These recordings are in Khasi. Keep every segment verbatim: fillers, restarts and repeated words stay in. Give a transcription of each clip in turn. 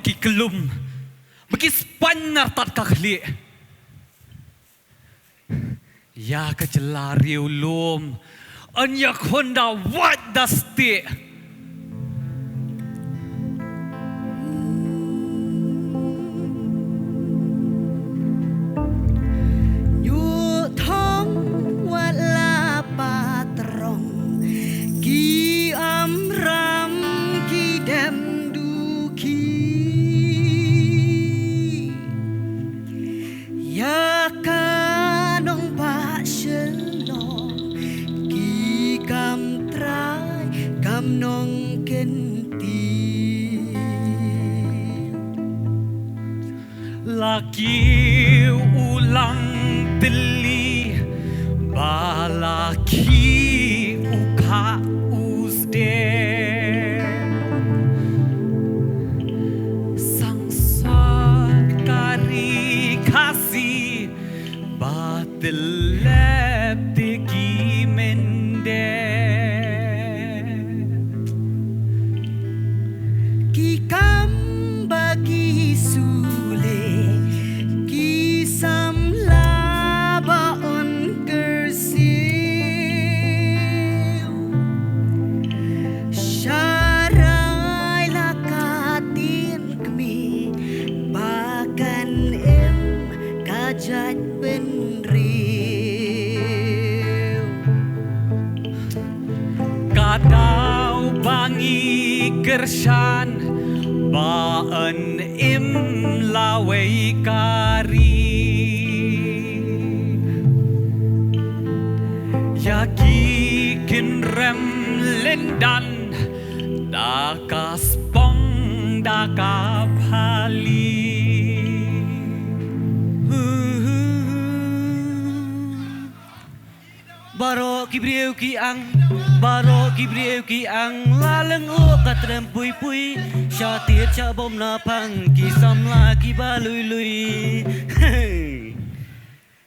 ki kyllum, ba ki spaiñ na rtat ka khlieh. Ïa ka jylla riewlum yn ïakhun da wait da stieh. Nyu thong wat la patrong, ki amram ki dem duki. Ïa ka nongbah Shillong, ki kam trai kam nongkyntien. La kiew u lang tylli, ba la kiew u khah u sdem. Sangsot ka ri Khasi, ba tyllep te ki mynder. Ki kam ba ki sule, ki samla ba yn kyrsiew. Sharai la ka tien kmie, ba kan im ka jait bynriew. Ka daw ba ngi kyrshan, ba yn im lawei ka ri. Ïa ki kynrem lyndan, da ka spong da ka phali. Baroh ki briew ki ang, baroh ki briew ki ang, la lyngngoh ka trem pui pui, shah tied shah bom na phang, ki samla ki ba lui lui. Hey.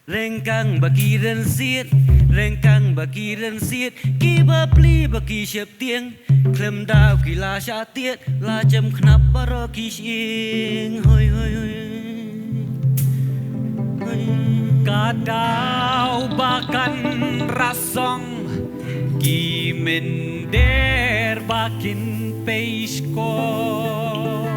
Ryngkang ba ki rynsied, ryngkang ba ki rynsied, ki bapli ba ki sheptieng, khlem daw ki la shah tied, la jem khnap baroh ki shyieng. Hoi, hoi, hoi. Hoi. Ka daw ba kan rasong, ki mynder ba kin pei shkor.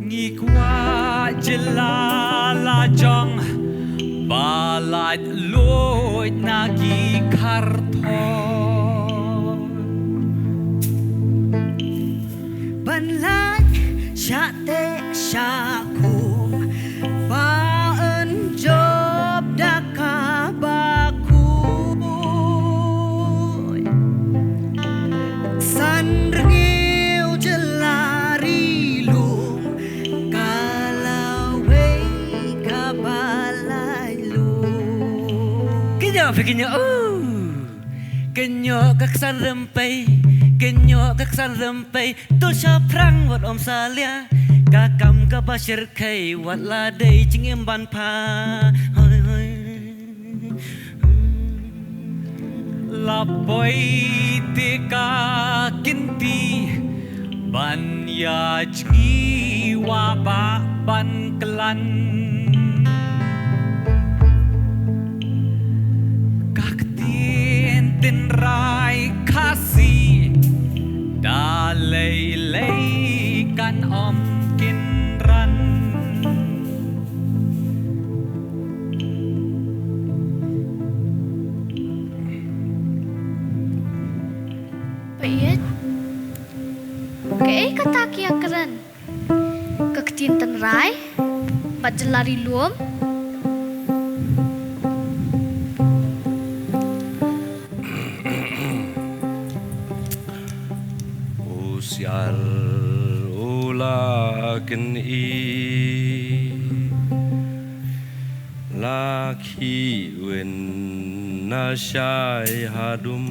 Ngi kwah jylla la jong, ba lait luid na ki kharthor. Ban lait shah teh shah khum, ba yn jop da kaba khuid. San rngiew jylla ri lum, ka lawei kaba lait luid. Kynnoh phi kynnoh, oh. Kynnoh ka ksan rympei, kynnoh ka ksan rympei, to shaphrang wat ym salia, ka kam kaba shyrkhei, wat la dei jingim ban pha. Hoi, hoi. La poi te ka kynti, ban ïa jngi wa ba ban klan. Ka ktien tynrai Khasi, da lei lei kan ym kynran. Peit. Kaei kata ki ïakren? Ka ktien tynrai bad jylla ri lum. U siar u la kynnoh, la khie win na shai hadum.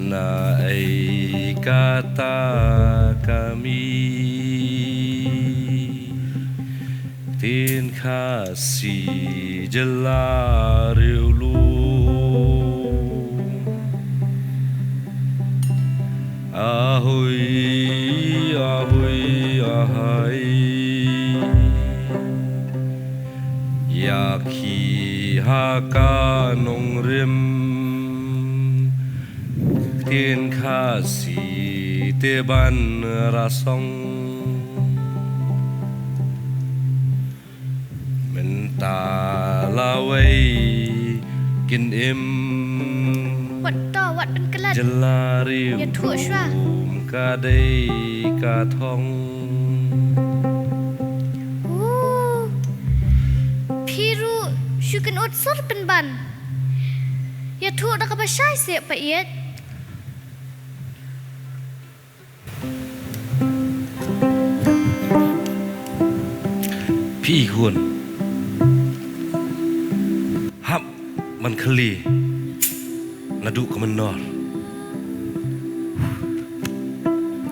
Na ei kata ka mih, ktien Khasi jylla riewlum. Ahui, ahui, ahai. Ïa ki ha ka nongrim, ktien Khasi te ban rasong. Mynta lawei kin im. Wat to, wat pynkylla. Jylla ri. Ïathuh shuwa. Um ka dei ka thong. Uh, phi ruh shu kynud sur pynban. Ïathuh da kaba shai seh, Pa Ïeit. Phi khun, hap ban khylli naduh ka mynnor.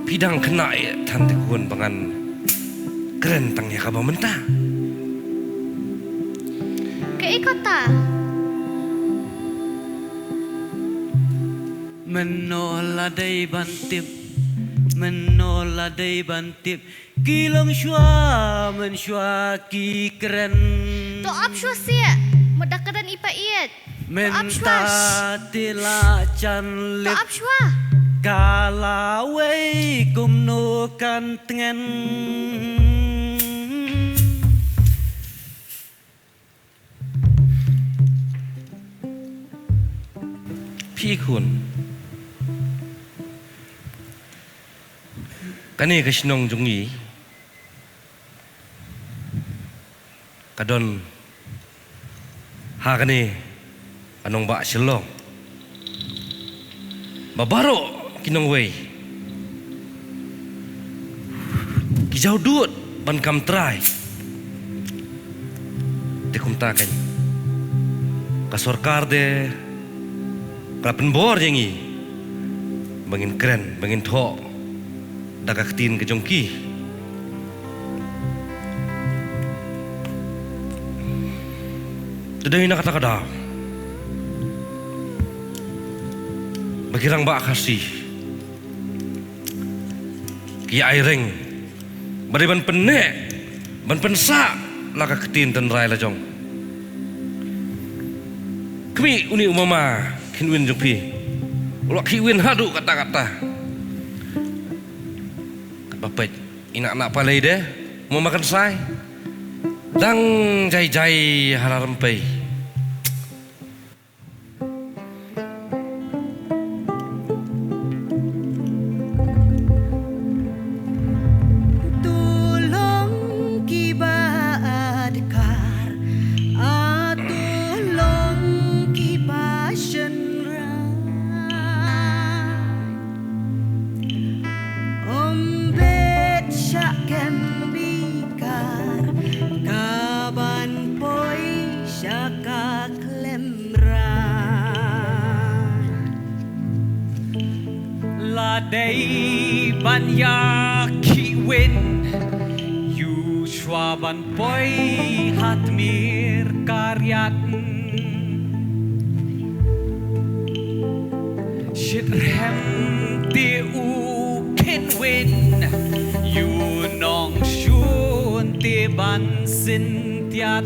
Phi dang khynnah ïa than te khun ba ngan kren tang ïa kaba mynta. Kaei kata? Mynno la dei ban tip, mynno la dei ban tip, ki long shuwa, mynshuwa ki kren. To ap shuwa seh, mut da ka don i Pa Ïeit. To ap shuwa. Mynta te la jan lip. To ap shuwa. Ka lawei kumno kan tngen. Phi khun. Kane ka shnong jong ngi ka don ha kane ka nongbah Shillong. Ba baroh ki nongwei ki jaw dud ban kam trai. Te kumta kan ka sorkar de ka la pynbor ïa ngi ba ngin kren, ba ngin thoh da ka ktien ka jong ki. Te dei na kata ka daw ba ki rangbah Khasi ki ai reng ba dei ban pynneh, ban pynsah la ka ktien tynrai la jong. Khmih, une u mama Kynwin jong phi u la khih win haduh katta katta. Katba peit i Nah Nah Palei de, u mama Kynsai, dang jai jai ha la rympei. To long kiba adkar, ah, to long kiba shynrai. Ym bit sha kem bikar, ka ban poi sha ka khlem rai. La dei ban ïa khih win, ïoh shuwa ban poi ha tmier ka riat. Shitrhem te u Kynwin, ïoh nongshun te ban syntiat.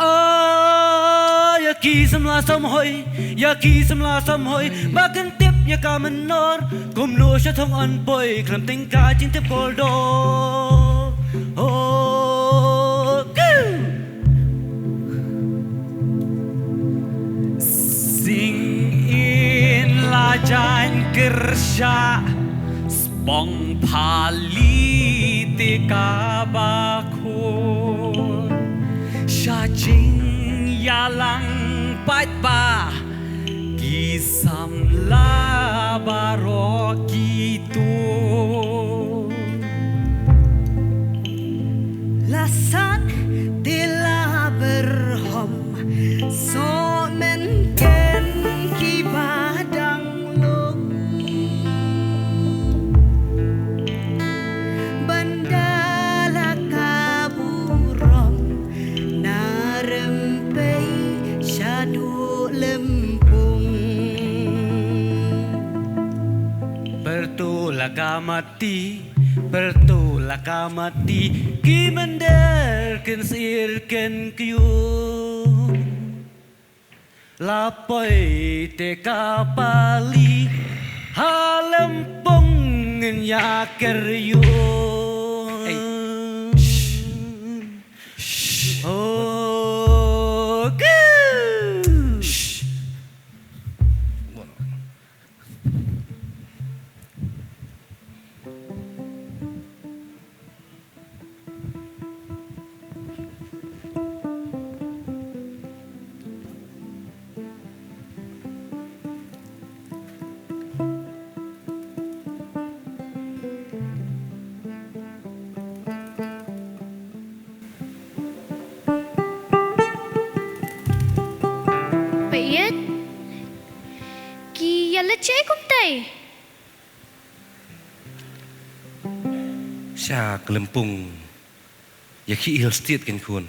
Ah, ïa ki samla samhoi, ïa ki samla samhoi, ba kin tip ïa ka mynnor, kumno sha thong yn poi, khlem tyngka jingtip kordor. Oh, go! Sing in la jan kyrsha, spong phali te kaba khun. Sha jingïalang paidbah ki samla baroh ki tu. La san te la byrhom, soh men ken kiba dang lung. Ban da la ka burom, na rympei shaduh lympung. Ka mati, pertu la ka mati, ki mender kin sir kin kyu. La poi te ka pali, ha lempung ngin ya ker yu. Ei, shh. Shh. Oh, go. Shh. Peit, ki ïa leit shaei kumtai? Sha ka lympung ïa ki Hill State, keiñ khun.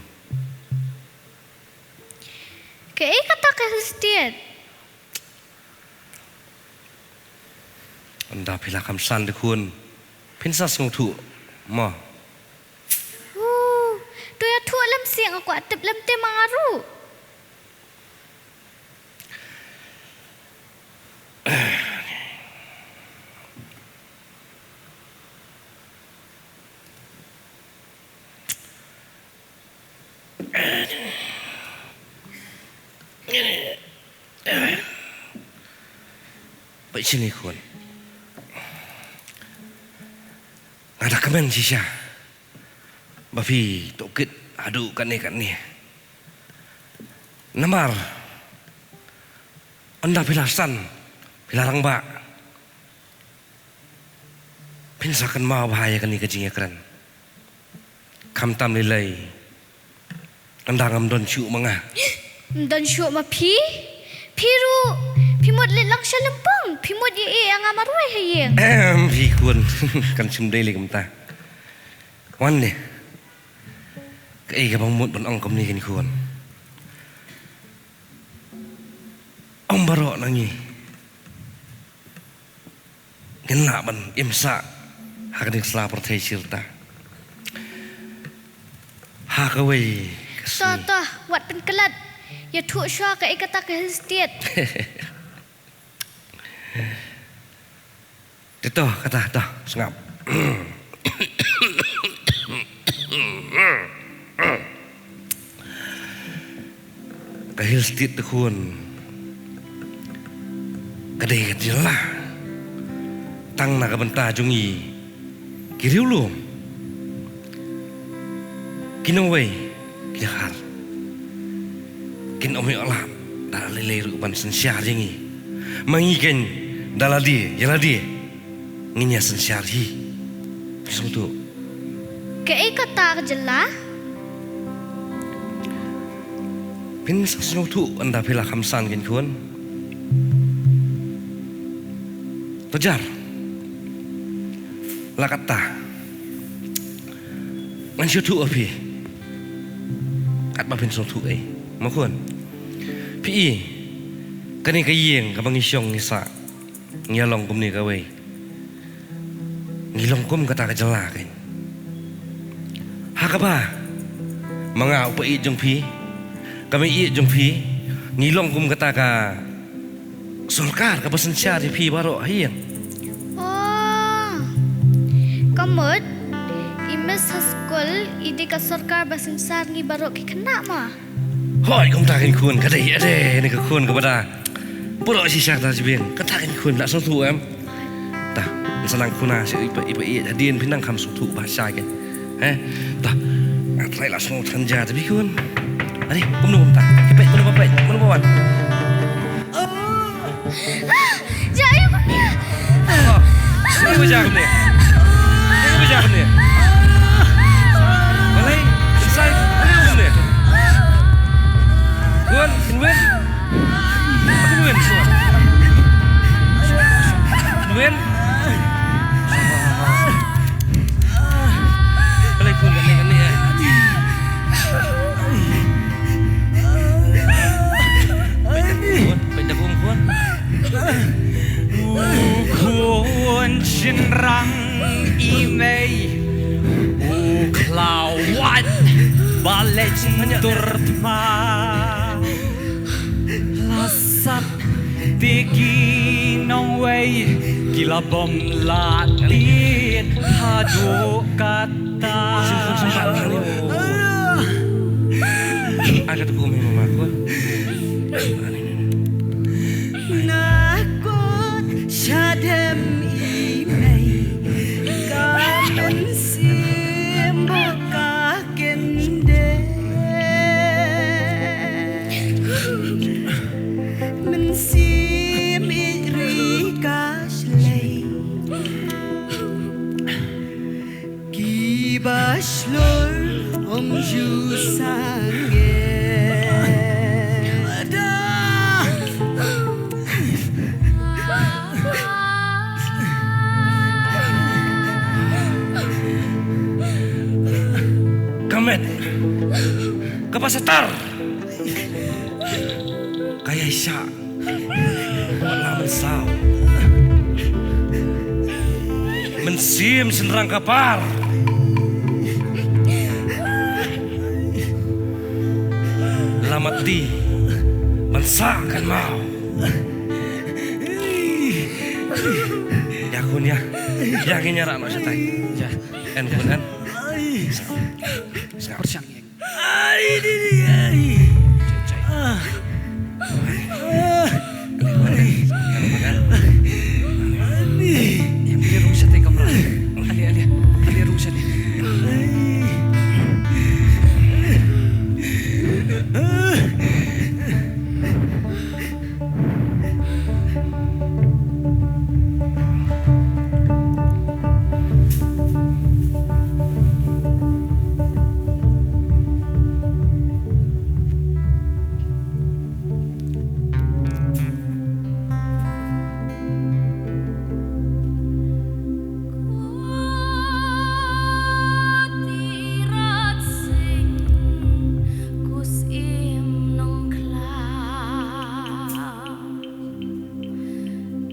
Kaei kata ka Hill State? Ynda phi la kham san te khun, phin sa sngewthuh mo. Uh, to ïathuh lem sih, nga kwah tip lem te ma nga ruh. Peit shane khun. Nga da kmen shisha ba phi tohkit haduh katne katne. Namar ynda phi la san, phi la rangbah, phin sa kynmaw bha ïa kane ka jingïakren. Khamtam lei lei ynda ngam don shuh ma nga. Ym don shuh ma phi? Phi ruh, phi mut leit lang sha lympung, phi mut ïa ïa nga marwei ha ïing. Em, phi khun, kan shym dei lei kumta. Wan ne. Kaei kaba mut ban ong kumne keiñ khun. Ym baroh na ngi ngin lah ban im sah ha kane ka sla pyrthei shi rta. Ha kawei ka sngi. To, to, wat pynklet. Ïathuh shuwa kaei kata ka Hill State. Te to, kata, to, sngap. Ka Hill State te khun, ka dei ka jylla. Tang na ka bynta jong ngi ki riewlum, ki nongwei, ki dkhar, kin ym ïoh lah da lei lei ruh ban synshar ïa ngi. Ma ngi keiñ da lade ïa lade ngin ïa synshar hi. Phi sngewthuh? Kaei kata ka jylla? Phin sa sngewthuh ynda phi la kham san keiñ khun. To jar. La katta ngan sngewthuh ïa phi. Katba phin sngewthuh ei, ma khun. Phi i, kane ka ïing kaba ngi shong ngi sah, ngi ïa long kumne kawei. Ngi long kum kata ka jylla keiñ. Ha kaba ma nga u paid jong phi, ka meiieid jong phi, ngi long kum kata ka sorkar kaba synshar ïa phi baroh ha ïing. Oh. Ka mut i Miss ha skul i dei ka sorkar ba synshar ngi baroh ki khynnah ma. Hooid, kumta keiñ khun, ka dei, ka dei ne ka khun kaba da puro shisha ta jibieng. Kata keiñ khun, la sngewthuh em. Ta, sa nang khun, sa i pa i pa i hadien phi nang kham sngewthuh ba sha keiñ. He? Ta, nga trai la sngewthuh than ja ta bi khun. Ani, kumno kumta? Peit, kumno ba peit, kumno ba wan? Ja aïu kumne? Oh, aïu ba ja kumne? Aïu ba ja kumne? Balei? Shai, aïu kumne? Wan, kin wan. Kin wan, kin wan. Kin wan. Balei kin wan kane kane eh? Wan, wan, wan. U khun Chin Ra. Leit tur thma la sat te ki nongwei ki la bom la tied haduh kata. Ai kata kum hi mama ko. Na kut shadem i mei ka mynsiem ba ka kynde. Mynsiem i ri ka shlei. Kiba shlur ong ju sangeh. Ka met kaba satar ka ïaishah. Wat la mynsaw. Mynsiem shynrang ka par. La mati ban sah kan maw. Ïa khun ïa. Ïa ngin ïa rah noh shatai. Ïa. En khun en. Sngap. Sngap. Ai, di, di, ai. Ah. Ah. Ai. Ai. Ai. Ai.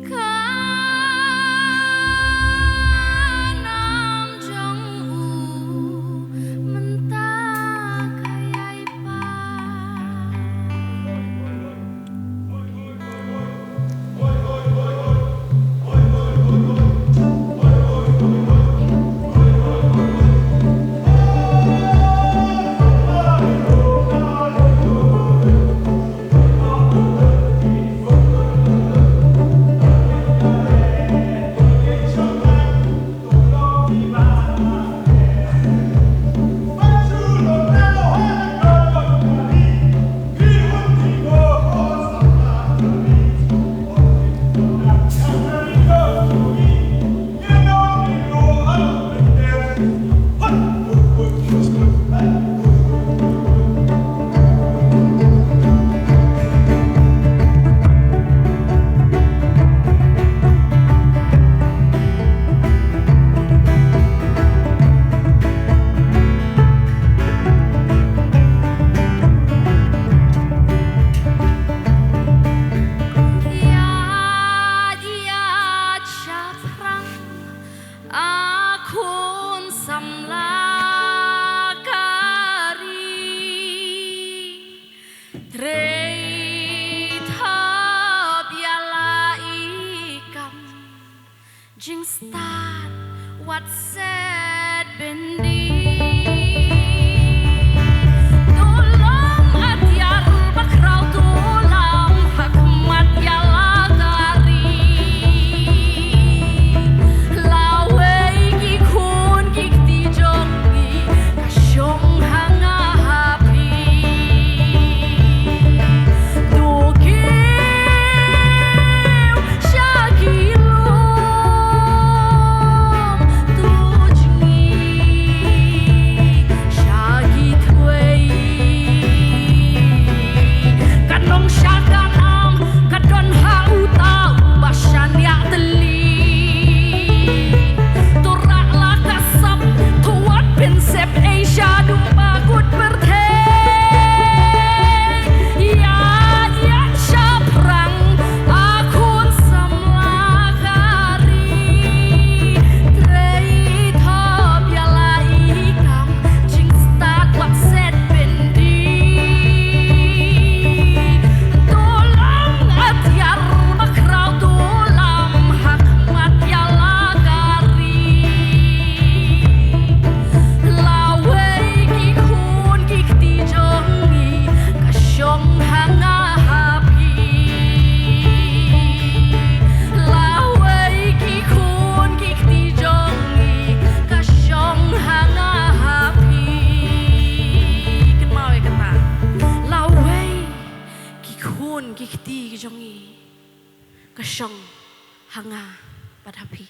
Ka nam jong u mynta ka ïai pat. Ïaid ïaid shaphrang a khun samla ka ri. Trei thop ïa la i kam. Jingstad wat set byndi. To long atiar ba khraw, to long ha khmat ïa la ka ri. Lawei ki khun ki kti jong ngi ka shong ha nga ha phi. To kiew sha ki lum, to Ti ka jong i ka shong ha nga bad ha phi.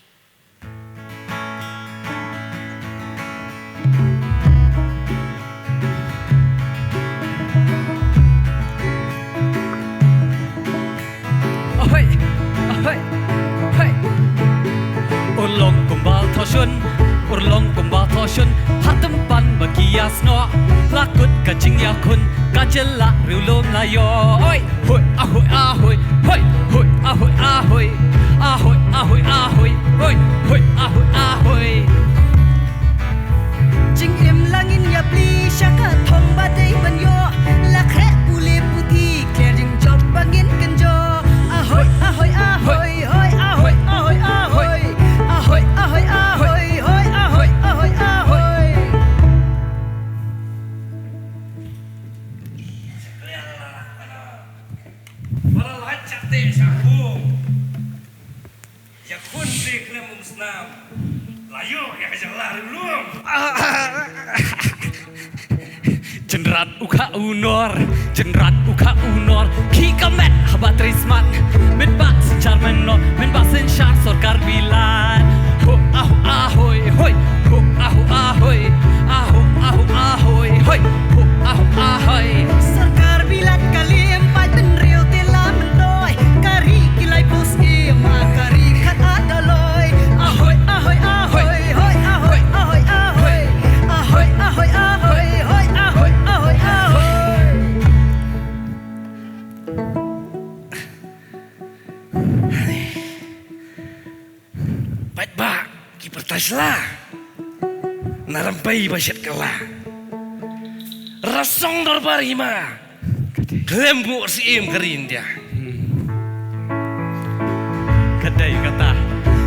Ahoi, ahoi, hoi. Urlong kumba thoshun, urlong kumba thoshun, hatem pan ba ki ïa snoh, la kut ka jingïakhun, ka jylla riewlum la ïoh. Oi, hoi, ahoi, ahoi, hoi, hoi, ahoi, ahoi, ahoi, ahoi, ahoi, hoi, hoi, ahoi, ahoi. Jingim la ngin ïa plie sha ka thong ba dei ban ïoh, la khreh pule puthi, kler jingjop ba ngin kynjoh. Ahoi, ahoi, ahoi, hoi, ahoi, ahoi, ahoi. Ahoi, ahoi, ahoi, hoi, ahoi, ahoi, ahoi. Ba la lait sha teh sha khum. Ïakhun te khlem umsnam. La ïoh ïa ka jylla riewlum. Jynrat u kha u nor, jynrat u kha u nor. Khih ka met haba trei smat. Mynba synshar mynno, mynba synshar sorkar bilat. Ho, aho, ahoi, hoi. Ho, aho, ahoi. Aho, aho, ahoi, hoi. Ho, aho, ahoi. Sorkar bilat ka liem pat bynriew te la myntoi. Ka ri ki lai pus im, ka ri khat ada loi. Ahoi, ahoi, ahoi, hoi, ahoi, ahoi, ahoi. Ahoi, ahoi, ahoi, hoi, ahoi, ahoi, ahoi. Paidbah ki pyrthei sla. Na Rymbai ba shet kylla. Rasong dorbar hima. Khlem buh syiem ka ri India. Ka dei kata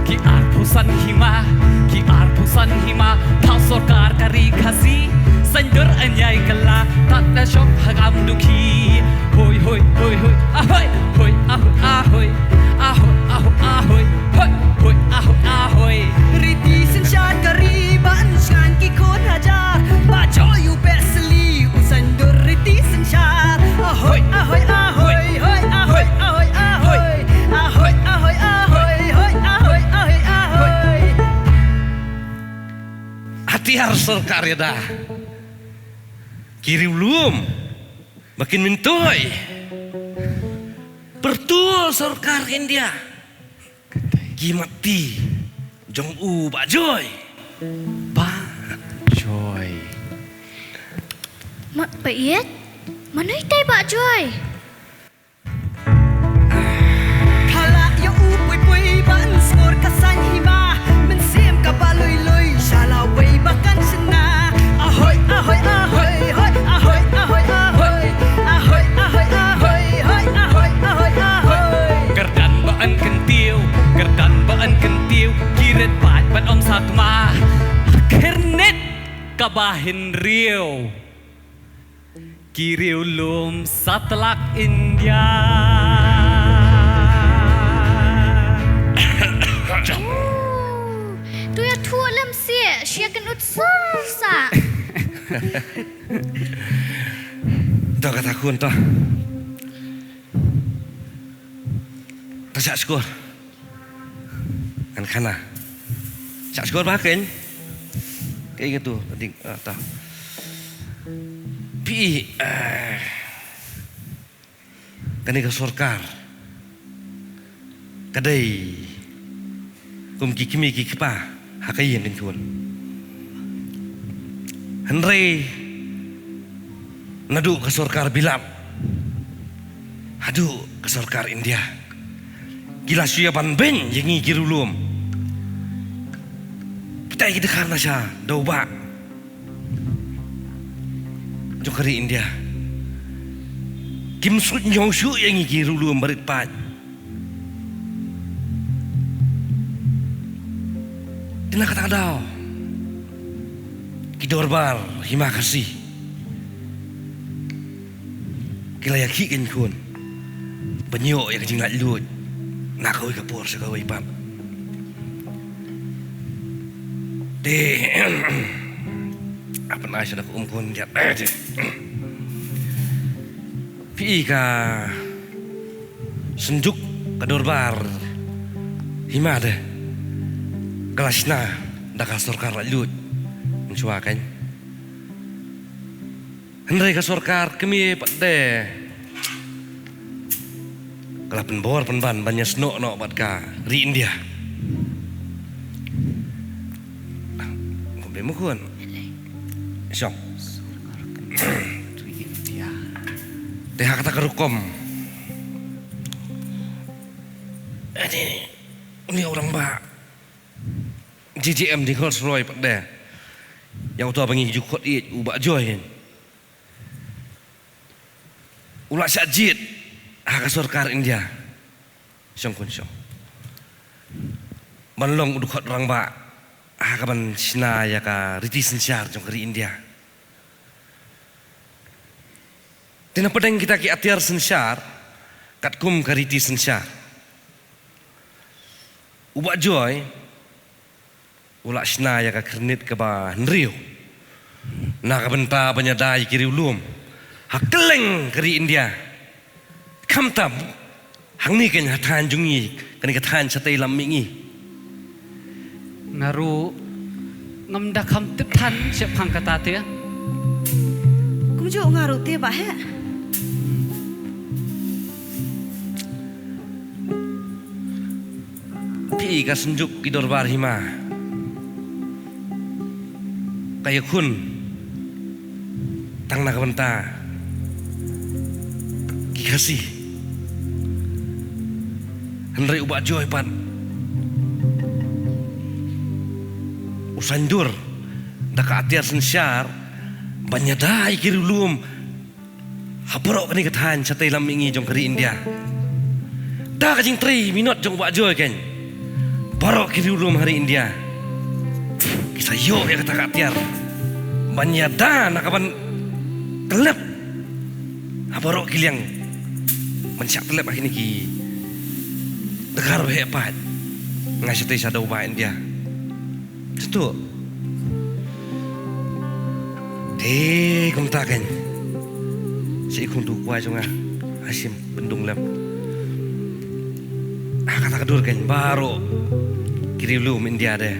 ki arphew san hima, ki arphew san hima. Thaw sorkar ka ri Khasi, saiñdur ïa ki kylla, tad da shong ha kam dukhi. Hoi, hoi, hoi, hoi, ahoi, hoi, ahoi, ahoi. Ahoi, ahoi, ahoi, hoi, hoi, ahoi, ahoi. Riti synshar ka ri ba yn shngaiñ ki khun hajar. Bah Joy u beh sli u saiñdur riti synshar. Ahoi, ahoi, ahoi, hoi, ahoi, ahoi, ahoi. Ahoi, ahoi, ahoi, hoi, ahoi, ahoi, ahoi. Atiar sorkar ïa da ki riewlum ba kin myntoi. Pyrtuh sorkar India. Ki matti jong u Bah Joy. Bah Joy. Ma, Bah Ïeit, mano itai Bah Joy? Khala ïa u pui pui ban sngur ka saiñ hima. Mynsiem kaba lui lui sha lawei ba kan shna. Ahoi, ahoi, ahoi, hoi, ahoi, ahoi, ahoi. Ahoi, ahoi, ahoi, hoi, ahoi, ahoi, ahoi. Kyrdan ba yn kyntiew, kyrdan ba yn kyntiew. Ki rit paid ban ym sakma. Khyrnit kaba hynriew. Ki riewlum satlak India. Tu ïa thuh lem sih, sha kan ut sur sa. To kata khun to. To shah skur. Ngan khana. Shah skur ba kein. Kaei katu, ding, ah, ta. Phi, eh, kane ka sorkar ka dei kum ki kmie ki kpa ha ka ïing ka khun. Hynrei naduh ka sorkar bilat haduh ka sorkar India, ki la shu ïa ban beiñ ïa ngi ki riewlum. Phi tip ki dkhar na sha da u bah jong ka ri India. Kim sngewthuh shuh ïa ngi ki riewlum ba rit paid. Te na kata ka daw ki dorbar hima Khasi ki la ïakhih kein khun ban ïoh ïa ka jinglaitluid na kawei ka por sha kawei pat. Te, apa na sha da ka um khun jat. Phi ka Synjuk ka dorbar hima de ka la shna da ka sorkar laitluid mynshuwa kein. Hynrei ka sorkar kmie pat de ka la pynbor pynban ban ïasnoh noh bad ka ri India. Kumbe mukun. Shong. Te ha kata ka rukom, ani, uni u rangbah J J M Nichols Roy pat de, ïa uta ba ngi ju khot ïa u Bah Joy, u la shah jied ha ka sorkar India. Shong khun shong. Ban long u dkhot rangbah ha kaban shna ïa ka riti synshar jong ka ri India. Te na pdeng kita ki atiar synshar katkum ka riti synshar, u Bah Joy u la shna ïa ka khyrnit kaba hynriew na ka bynta ban ïada ïa ki riewlum ha kylleng ka ri India. Khamtam hangne kein ha thaiñ jong ngi, kane ka thaiñ shatei lam mihngi. Nga ruh ngam da kham tip than shaphang kata te. Kumjuh nga ruh te bah heh. Phi ka synjuk ki dorbar hima ka ïakhun tang na ka bynta ki Khasi. Hynrei u Bah Joy pat u saiñdur da ka atiar synshar ban ïada ïa ki riewlum ha baroh kane ka thaiñ shatei lam mihngi jong ka ri India. Da ka jingtrei minot jong u Bah Joy kein, baroh ki riewlum ha ri India ki sa ïoh ïa kata ka atiar ban ïada na kaban tlep ha baroh ki liang ban shah tlep ha kine ki dkhar ba heh paid. Nga shatei shadow ba India. Te kumta kein, shi khun tu kwai jong nga, Hashim Bendung Lem. Ah, kata ka dur kein baroh ki riewlum India de,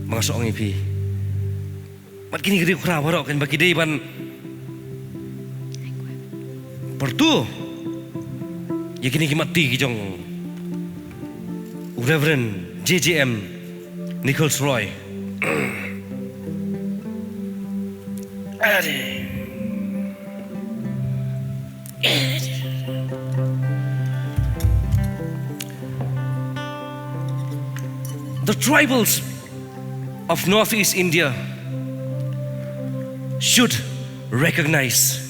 ba nga shu ong ïa phi, bad kine ki riewkhraw baroh kein ba ki dei ban pyrto ïa kine ki matti ki jong u Reverend J J M Nichols Roy. The tribals of Northeast India should recognize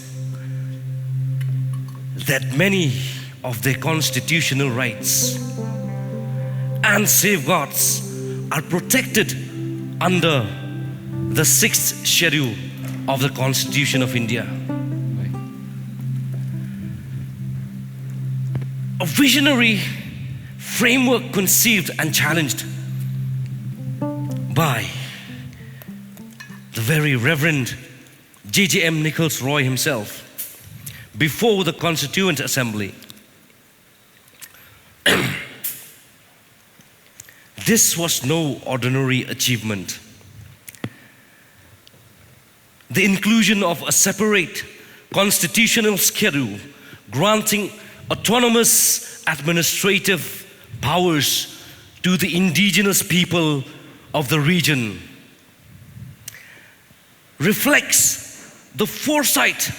that many of their constitutional rights and safeguards are protected under the sixth schedule of the Constitution of India. A visionary framework conceived and challenged by the very Reverend J J M Nichols Roy himself before the Constituent Assembly. This was no ordinary achievement. The inclusion of a separate constitutional schedule granting autonomous administrative powers to the indigenous people of the region reflects the foresight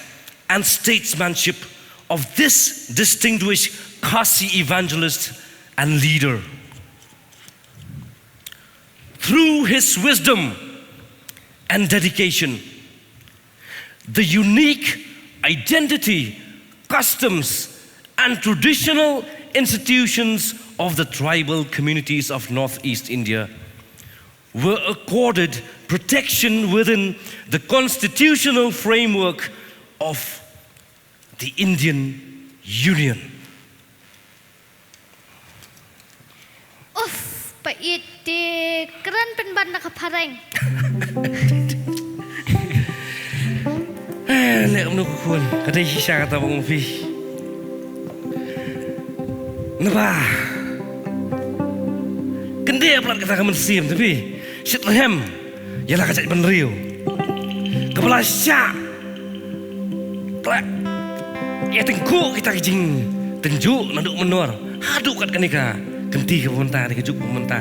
and statesmanship of this distinguished Khasi evangelist and leader. Through his wisdom and dedication, the unique identity, customs, and traditional institutions of the tribal communities of Northeast India were accorded protection within the constitutional framework of the Indian Union. Uff, pait te, kren pynban na ka phareng. Eh, leh mano khun, ka dei shisha kata ba ong phi. Naba kyndit palat kata ka mynsiem te phi, shitrhem ïa la ka jaitbynriew kaba la shah khleh ïa tyngkhuh kita ki jingtynjuh naduh mynno haduh kat kane ka kynti kaba mynta, kane ka juk ba mynta.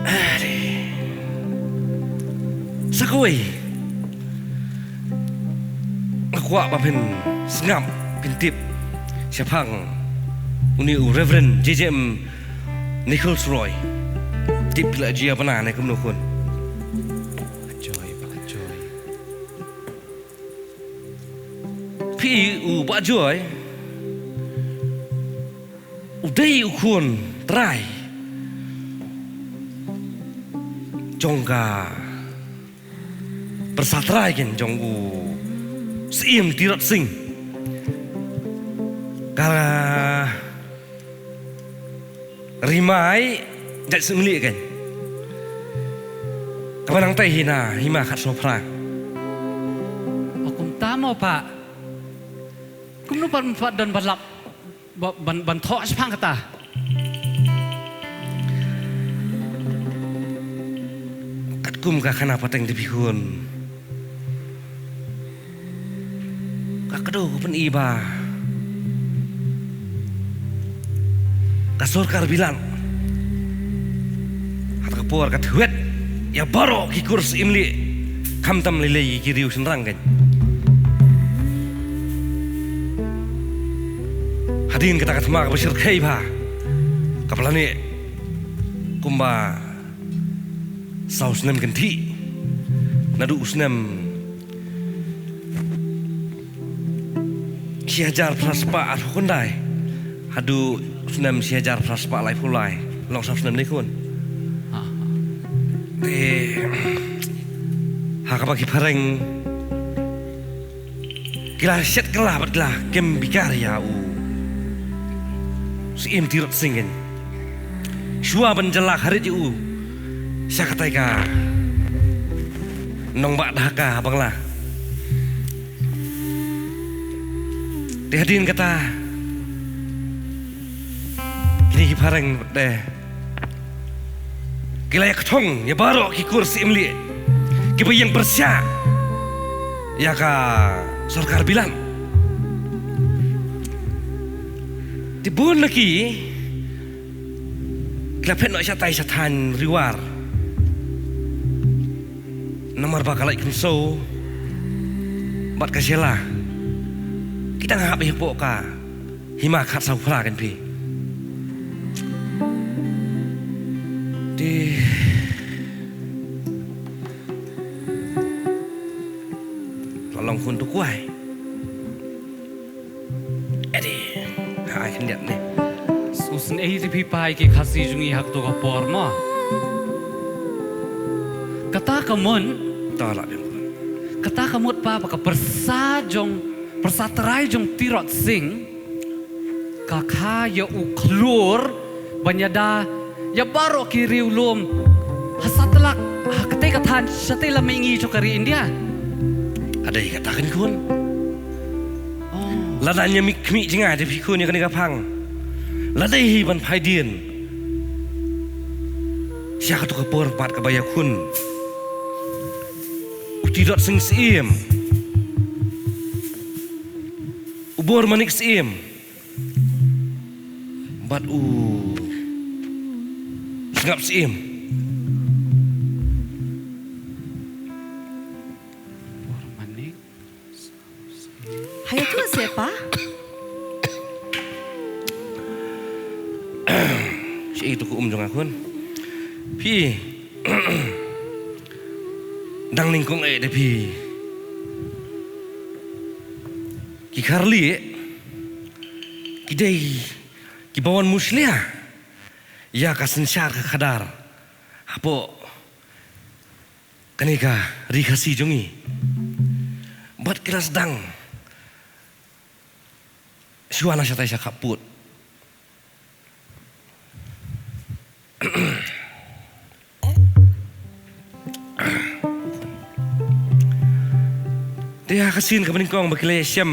Ade. Sa kawei, nga kwah ba phin sngap, phin tip shaphang une u Reverend J J M Nichols Roy. Tip phi la ju ïa bna ne kumno khun? Joy, Bah Joy. Phi, u Bah Joy u dei u khun trai jong ka pyrsa trai ken jong u Syiem Tirot Sing. Ka Ri Mai, jait Syiemlieh ken. Kaba nangta hi na hima khatsaw phra. O kumta mo, Pah. Kumno pat, pat don ban lap, ba, ban, ban thoh shaphang kata. Katkum ka khana pateng te phi khun. Ka kdew ka pyni ba ka sorkar Bilat ha kata ka por ka thwet ïa baroh ki kur Syiemlieh, khamtam lei lei ki riew shynrang ken. Hadien kata ka thma kaba shyrkhei bha, kaba la neh kumba saw snem kynthih, naduh u snem shi hajar phra spah arphew khyndai haduh u snem shi hajar phra spah laiphew lai, long saw snem ne khun. Ha, ha. Te ha kaba ki phareng ki la shet kylla bad ki la kem bikar ïa u Syiem Tirot Sing ken. Shuwa ban jylla kharit ïa u sha katei ka nongbah Dhaka ha Bangla. Te hadien kata kine ki phareng te ki la ïa kthong ïa baroh ki kur Syiemlieh kiba ïeng pyrshah ïa ka sorkar Bilat. Te bun na ki ki la phet noh shatai shathaiñ Ri War. Namar ba ka Laitkynsew bad ka Shella ki dang hap hapoh ka hima khatsaw phra ken phi. Te la long khun tu kwai. Edi, ha ai khyndiat ne. Sngewsynei te phi Pah, ki Khasi jong ngi ha kato ka por mo. Kata ka mut. Ta la biang khun. Kata ka mut Pah, ba ka pyrsa jong, pyrsa trai jong Tirot Sing ka kha ïa u khlur ban ïada ïa baroh ki riewlum ha satlak, ha katei ka thaiñ shatei la mihngi jong ka ri India. Ka dei kata ken khun. Oh. Lada ngi ïa mih khmih jngai te phi khun ïa kane ka phang, la dei hi ban phai dien sha kato ka por pat kaba ïakhun u Tirot Sing Syiem, u Bormanik Syiem bad u Sngap Syiem. Bormanik. Hato seh, Pa? Shi tu ka um jong nga khun. Phi dang nyngkong eh da phi. Ki kharli ki dei kiba wan mushlia ïa ka synshar ka khadar hapoh kane ka ri Khasi jong ngi. Bad ki la sdang shuwa na shatai sha khappud. Te ha ka sien kaba nyngkong ba ki la ïashem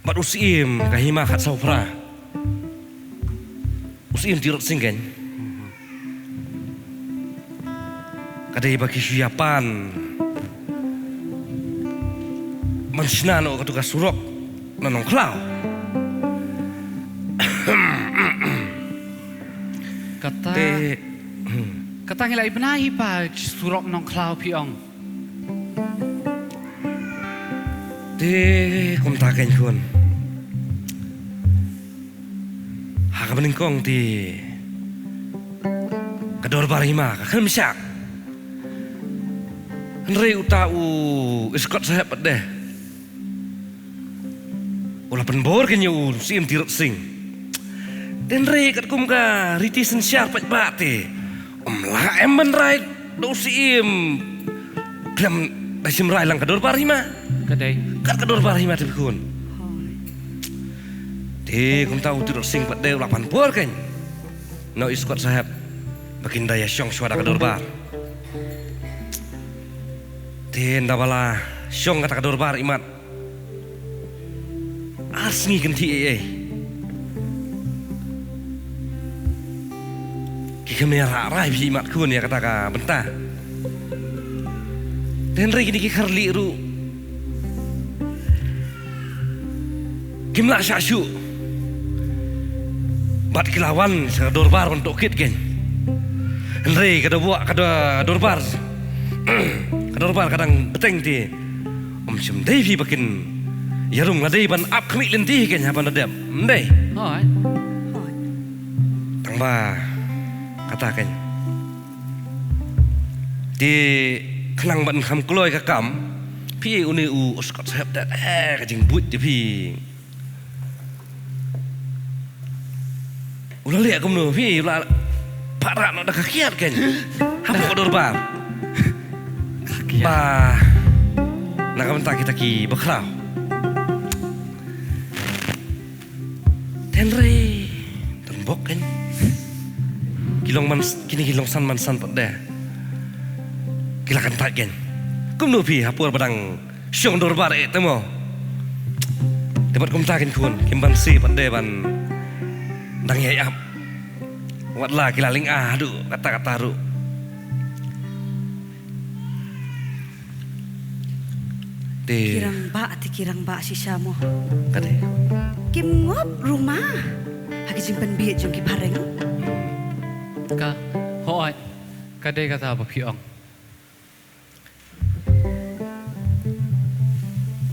Bad u Syiem ka hima khatsaw phra. U Syiem Tirot Sing kein. Ka dei ba ki shu ïa pan ban shna noh katu ka surok na Nongkhlaw. Kata, te, hmm. Kata ngi la ïa bna hi pa surok Nongkhlaw phi ong. Te kumta kein khun. Ha kaba nyngkong te ka dorbar hima ka khlem shah. Hynrei uta u Scott Saheb pat de u la pynbor kein ïa u Syiem Tirot Sing. Te hynrei katkum ka riti synshar pat ba te um lah em ban rai da u Syiem khlem da shim rai lang ka dorbar hima. Ka dei. Kat ka dorbar hima te phi khun. Te kumta u Tirot Sing pat de u la pynbor kein na u Scott Saheb ba kin da ïa shong shuwa da ka dorbar. Te ynda ba la shong kata ka dorbar imat ar sngi kynthih ei ei. Ki kham ïa rah rai phi imat khun ïa kata ka bynta. Te hynrei kine ki kharlieh ruh kim lah shah shuh. Bad ki la wan sha ka dorbar ban tohkit kein. Hynrei ka dorbar, ka do-, dorbar, ka dorbar ka dang bteng te um shym dei phi ba kin ïarung, la dei ban ap khmih lynti kein ha ban da dep. Ym dei. Hooid. Tang ba kata kein. Te khnang ban kham kloi ka kam, phi, une u Scott Saheb da, eh, ka jingbuit te phi. U la leh kumno phi, u la phah rah noh da ka kiad kein hapoh dorbar. Ka kiad. Ba na ka bynta kita ki bakhraw. Te hynrei don bok kein. Ki long man, kine ki long san man san pat de ki la kyntait kein. Kumno phi ha por ba dang shong dorbar eh te mo. Te pat kumta kein khun, kim banse pat de ban dang ïai ap. Wat la ki la lynga haduh katta katta ruh. Te ki rangbah, te ki rangbah shisha mo. Ka dei. Kim ngop ruh ma ha ki jingpynbieit jong ki phareng. Ka, hooid. Ka dei kata ba phi ong.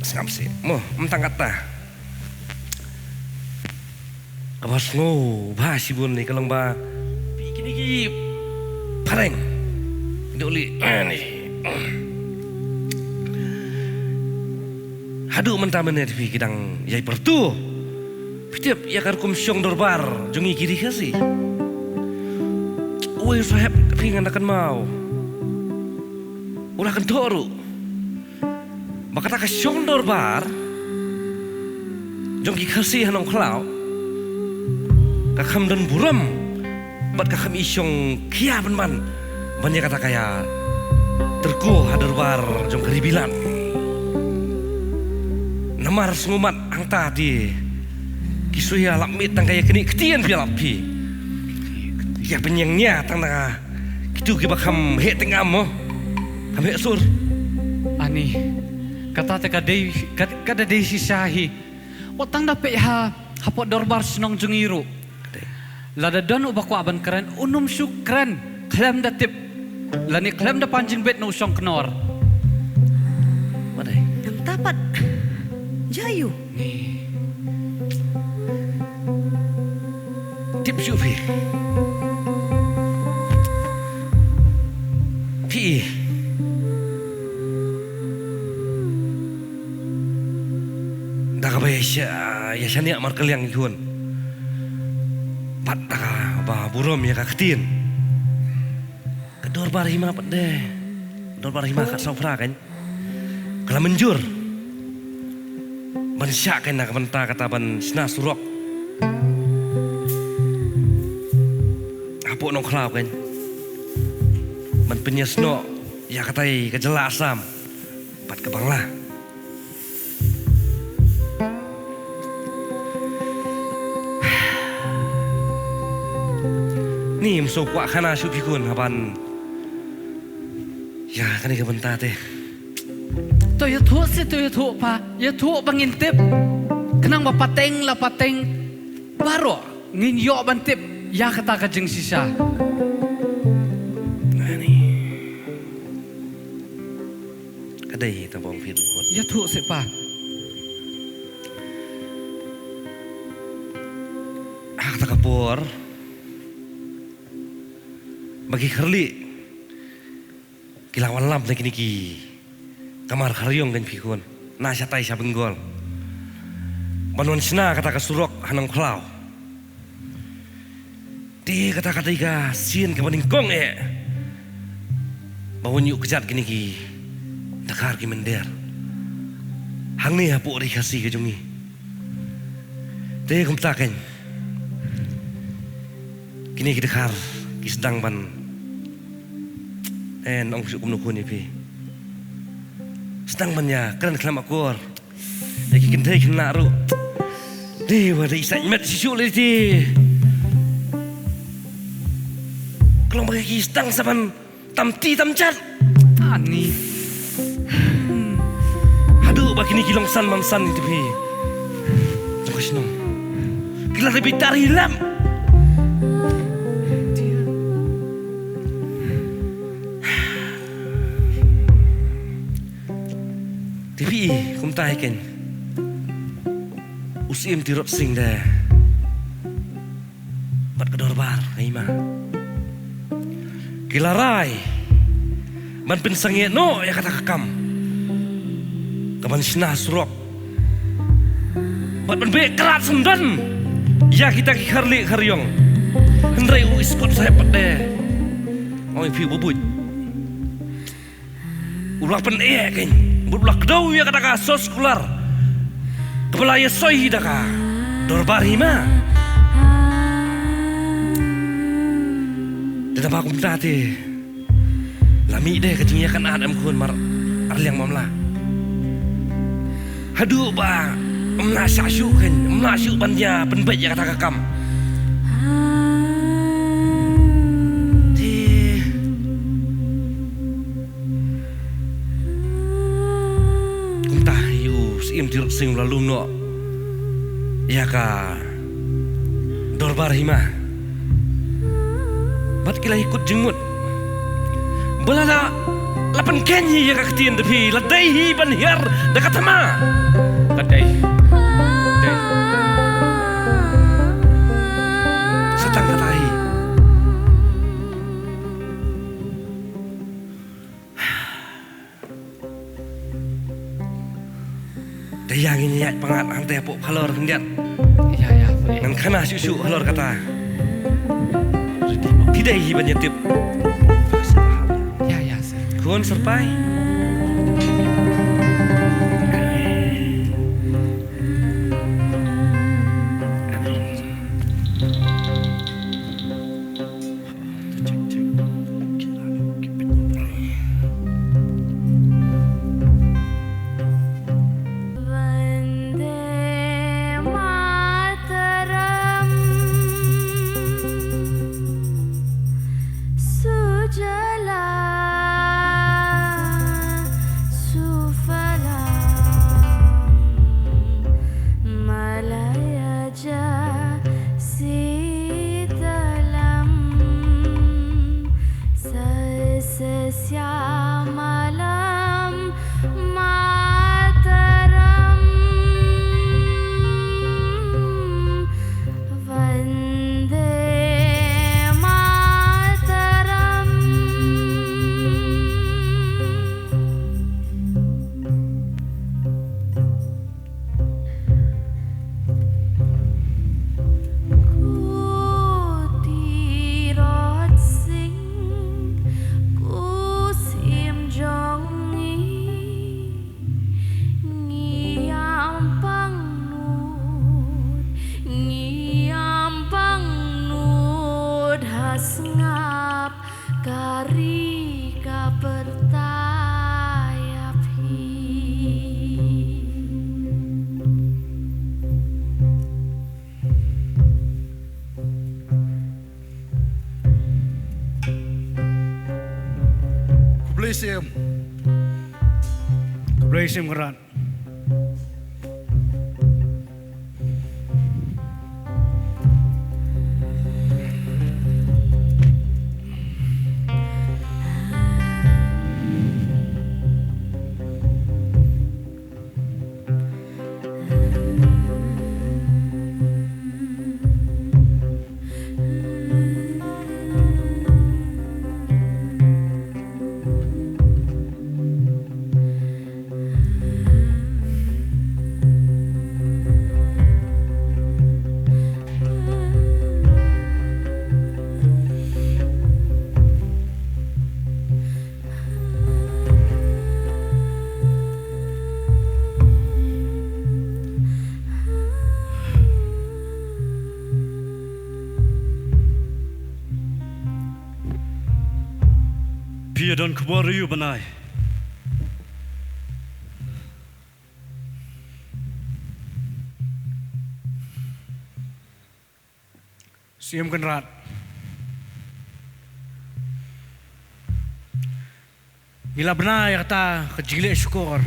Sngap seh mo, ym tang katta. Kaba sngewbha shibun ne ka long ba phi, kine ki phareng, kine u lih, eh, ne. Haduh mynta mynne te phi ki dang ïai pyrto. Phi tip ïa ka rukom shong dorbar jong ngi ki ri Khasi. Uwei u sahep, phi, ngan da kynmaw, u la kynthoh ruh ba kata ka shong dorbar jong ki Khasi ha Nongkhlaw ka kham don burom bad ka kham i shongkhia pynban ban ïa kata ka ïa tyrko ha dorbar jong ka ri Bilat. Namar sngewmat hangta te ki shu ïa lap miet tang ka ïa knieh ktien, phi, lap phi. Ki ïa pynïeng nia tang na kitu kiba kham heh tyngam mo, kham heh sur. Ani, kata te ka dei, ka, ka da dei shisha hi. Wat tang da peit ha, hapoh dorbar shnong jong ngi ruh. Lada don uba kwah ban kren, un ym shu kren khlem da tip lane khlem da pan jingbit na u shongknor. Wat dei. Nangta pat, jia ïu. Ni. Tip shuh phi. Phi. Da kaba ïa sha-, ïa shaniah markylliang ïa ki khun. Bad da kaba burom ïa ka ktien. Ka dorbar hima pat de. Dorbar hima khatsaw phra kein. Ka la mynjur ban shah kein na ka bynta kata ban shna surok hapoh Nongkhlaw kein. Ban pynïasnoh ïa katai ka jylla Assam bad ka Bangla. Ni mso kwah khana shuh phi khun haban. Ya kane ka bynta te. To ïathuh seh, to ïathuh pa, ïathuh ba ngin tip. Khnang ba pateng la pateng baroh ngin ïoh ban tip ïa kata ka jingshisha. Ani. Ka dei ta bong phi tu khun. Ïathuh seh pa. Ha kata ka por ba ki kharli ki la wan lam na kine ki kamar khariong kan phi khun, na shatai sha Bengal ban wan shna kata ka surok ha Nongkhlaw. Te kata ka dei ka sien kaba nyngkong eh ba wan ïuh kjat kine ki dkhar ki mynder hangne hapoh ri Khasi ka jong ngi. Te kumta kan kine ki dkhar ki sdang ban, eh, ong shuh kumno khun ïa phi, sdang ban ïa kren khlem akor. Ïa ki kynthei khynnah ruh. Te wa dei sa met shisha lei te. Ka long ba ki sdang sa ban tam ti tam jat. Ani. Haduh ba kine ki long san man san ïa phi. Jong ka shnong ki la dei bitar hi lem. Te phi i kumta hi kan. U Syiem Tirot Sing de bad ka dorbar ka hima ki la rai ban pynsangeh noh ïa kata ka kam kaban shna surok bad ban beh krat sendon ïa kita ki kharli khariong. Hynrei u Iskot Saheb pat de, ong ïa phi u ba buit. U la pyneh kein bad u la kdew ïa kata ka sos kular kaba la ïasoi da ka dorbar hima. Te da ba kumta te la mih de ka jingïakynad em khun mar arliang mam la. Haduh ba ym lah shah shuh kein, ym lah shuh ban ïa pynbeit ïa kata ka kam. Te kumta hi u Syiem Tirot Sing u la lum noh ïa ka dorbar hima. Bad ki la ïakut jingmut ba la, la pynkheiñ hi ïa ka ktien da phi, la dei hi ban hiar da ka thma. Ka dei. Dei. Sa tang kata hi. Te ïa ngin ïaid pyngngad hangta hapoh khalor khyndiat. Ïa, ïa, sir. Ngan khana shuh shuh halor kata. Ready, okay. Phi dei hi ban ïatip. Ïa, ïa, sir. Khun Syrpai. Siem. Khublei Siem Kynrad. Phi ïa don khubor ïa u bnai. Siem Kynrad. Ngi la bna ïa kata ka jingleh shukor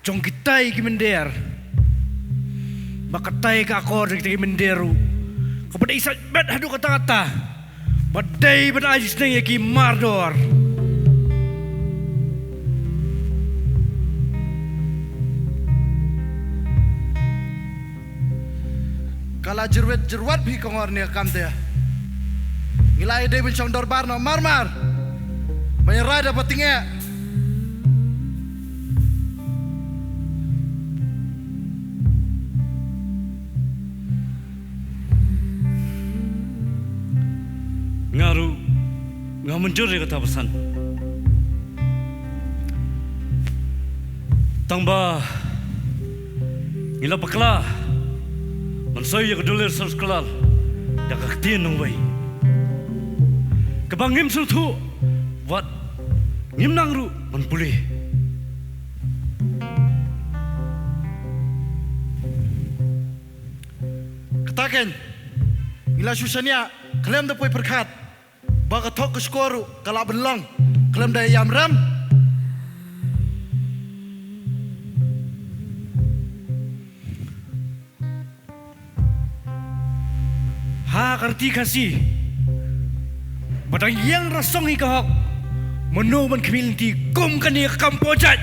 jong kitai ki mynder ba katai ka akor jong kitai ki mynder ruh kaba dei sait bet haduh katta katta ba dei ban ai jingïaseng ïa ki mardor. Ka la jyrwit jyrwat phi Kongor ne kam te. Ngi la ïa dei ban shong dorbar noh mar mar. Ban ïa rai da ba ting eh. Nga ruh nga mynjur ïa kata ba san. Tang ba ngi la bakla ban soi ïa ka dulir sar suklar da ka ktien nongwei kaba ngim sngewthuh wat ngim nang ruh ban pule. Kata kein ngi la shu shaniah khlem da poi pyrkhat ba ka thok ka shkor ruh ka lah ban long khlem da ïam rem. Ha ka riti Khasi ba dang ïeng rasong hi ka hok, mano ban khmih lynti kum kane ka kam pojait.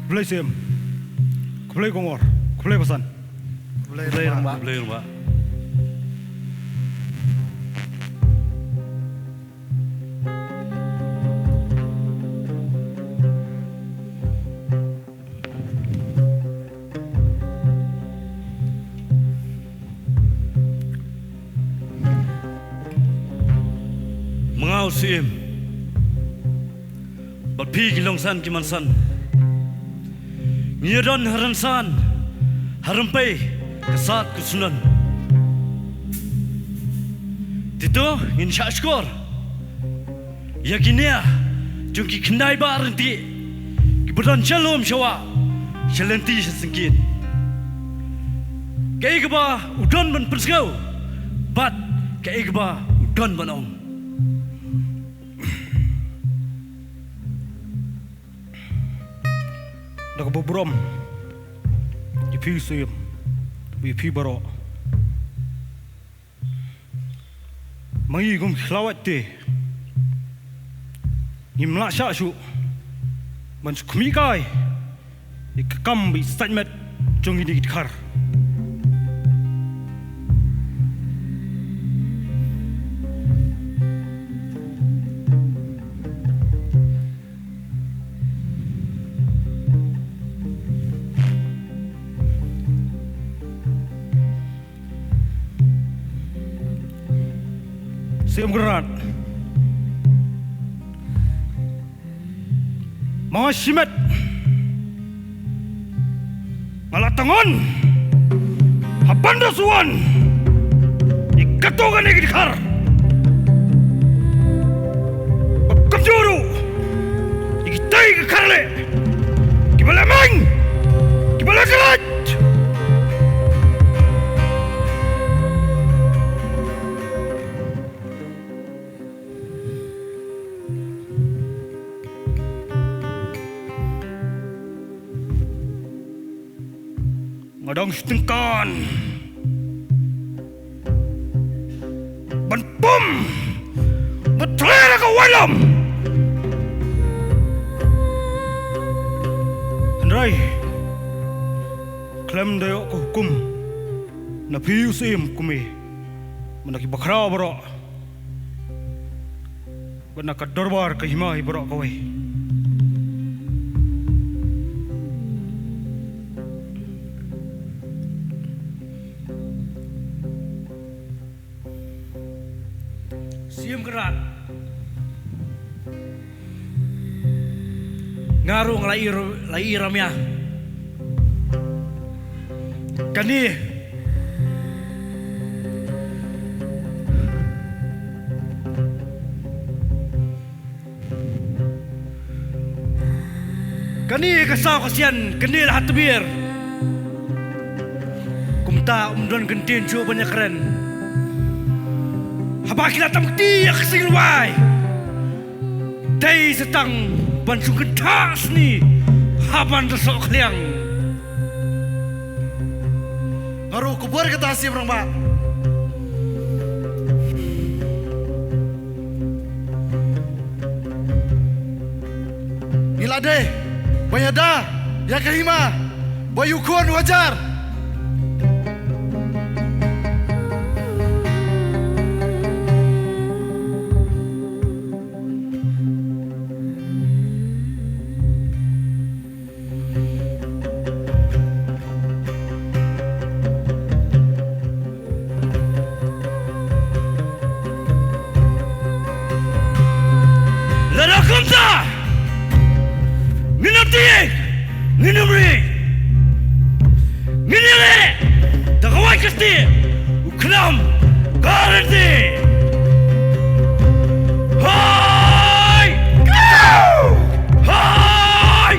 Khublei Siem. Khublei Kongor. Khublei Basan. Khublei Rangbah. Khublei Rangbah. Ma nga u Siem bad phi ki longsan ki mansan, ngi ïa don ha rynsan ha rympei ka sad ka shnong. Te to ngin shah shkor ïa ki nia jong ki khyndai bah rynti kiba don sha lum sha wah, sha lynti sha syngkien. Kaei kaba u don ban pynsngew bad kaei kaba u don ban ong. Da kaba burom ïa phi Siem, ïa phi baroh. Ma ngi kum ki khlawait te ngim lah shah shuh ban shu khmih kai ïa ka kam ba i sait met jong kine ki dkhar. Siem Kynrad. Ma nga shimet nga la tang on ha ban da suan ïa kato kane ki dkhar ba kumjuh ruh ïa kitai ki dkhar leh kiba la meng kiba la khlait. Dang shitengkan ban pom ba tler ka wailom. Hynrei khlem da ïoh ka hukum na phi u syiem kum i, mynta ki bakhraw baroh. Bad na ka dorbar ka hima hi baroh kawei. Siem Kynrad. Nga ruh nga la i, la i ramia. Kane, kane ka saw ka sian, kane la ha tbier. Kumta um don kyntien shuh ban ïakren. Haba ki la tam kti ïa ka sing lwai. Dei sa tang ban shu kynthah sni ha ban da soh khliang. Nga ruh ka bor kata siem rangbah. Ngi la dei ban ïada ïa ka hima ba ïa u khun u hajar. Lada kumta, ngin ym tieng, ngin ym ri, ngin ïaleh da ka waiñ ka stieh, u khnam ka rynti. Hai! Hai! Hai!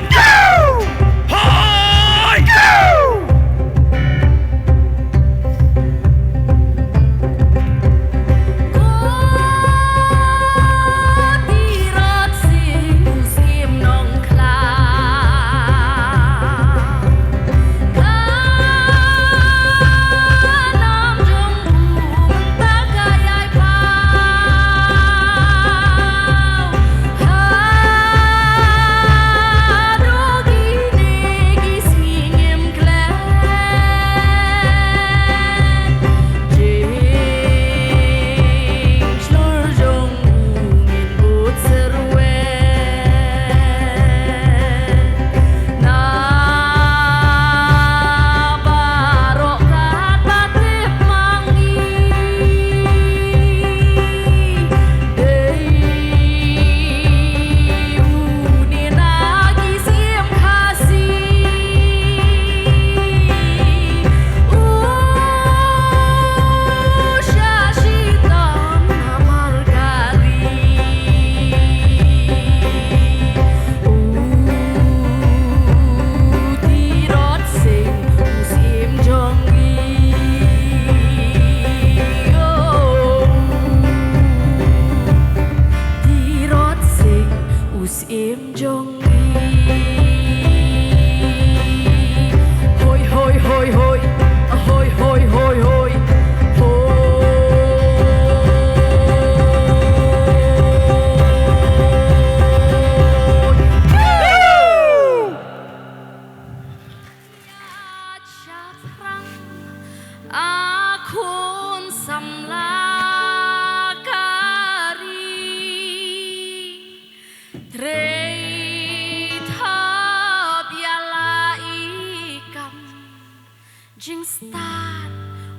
U syiem jong ngi. Hoi, hoi, hoi, hoi. Hoi, hoi, hoi, hoi. Hoi. A khun samla ka ri. Trei thop ïa la i kam. Jingstad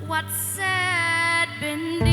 wat set bynta.